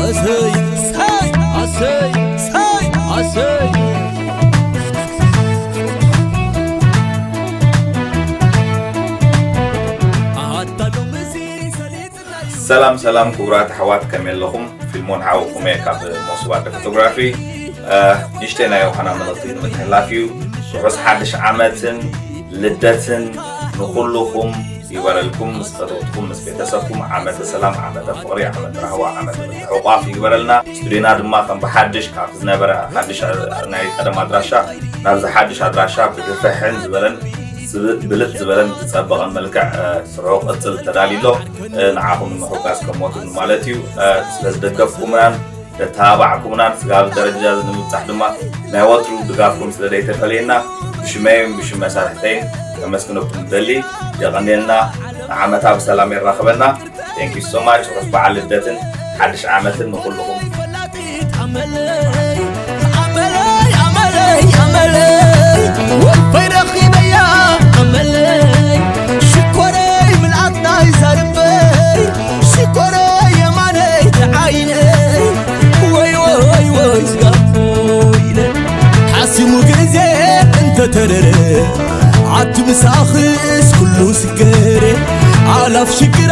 ኣሰይ ኣሰይ ኣሰይ ኣሰይ ኣሰይ። ኣታ ሎምዚ ሰሊጥና እዩ። ሰላም ሰላም ክቡራት ኣሕዋት፣ ከመይ ኣለኹም? ፊልሞን ሓውኹም እየ ካብ ሞስዋ ፎቶግራፊ። እ፣ ንእሽተይ ናይ ዮሃና መልእኽቲ ንምትሕልላፍ እዩ። ርሑስ ሓድሽ ዓመትን ልደትን ንኹልኹም ይበረልኩም፣ ምስ ፈተውትኩም፣ ምስ ቤተሰብኩም። ዓመተ ሰላም፣ ዓመተ ፍቕሪ፣ ዓመተ ራህዋ፣ ዓመተ ምትሕቑቋፍ ይግበረልና። ስቱዲዮና ድማ ከም ብሓድሽ ካብቲ ዝነበረ ሓድሽ ናይ ቀደም ኣድራሻ ናብዚ ሓድሽ ኣድራሻ ብግፍሕን ዝበለን ዝብ-፣ ብልጥ ዝበለን ዝጸበቐን መልክዕ፣ እ፣ ስርሑ ክቕጽል ተዳልዩ ኣሎ። እ፣ ንዓኹም ንምሕጓስ ከም ወትሩ ማለት እዩ። እ፣ ስለ ዝደገፍኩምናን ዘተባባዕኩምናን ስጋብ ደረጃ እዚ ንምብጻሕ ድማ ናይ ወትሩ ድጋፍኩም ስለ ዘይተፈለየና ብሽመይን ብሽም መሳርሕተይን ከመስግነኩም ንደሊ። የቐንየልና። ንዓመታ ብሰላም የራኽበና። Thank you so much። ርሑስ በዓል ልደትን ሓድሽ ዓመትን ንኹልኹም። ኣመለይ ኣመለይ ኣመለይ ኣመለይ ወልፈይ ረኺበያ ኣመለይ ሽኮረይ ምልኣት ናይ ዛርበይ ሽኮረይ የማነይ ተዓይነይ ወይ ወይ ወይ ስጋቦ ኢለ ሓሲሙ ግዜ እንተተረረ ዓቲ ምሳኽስ ኩሉ ስገረ ኣላፍ ሽግራ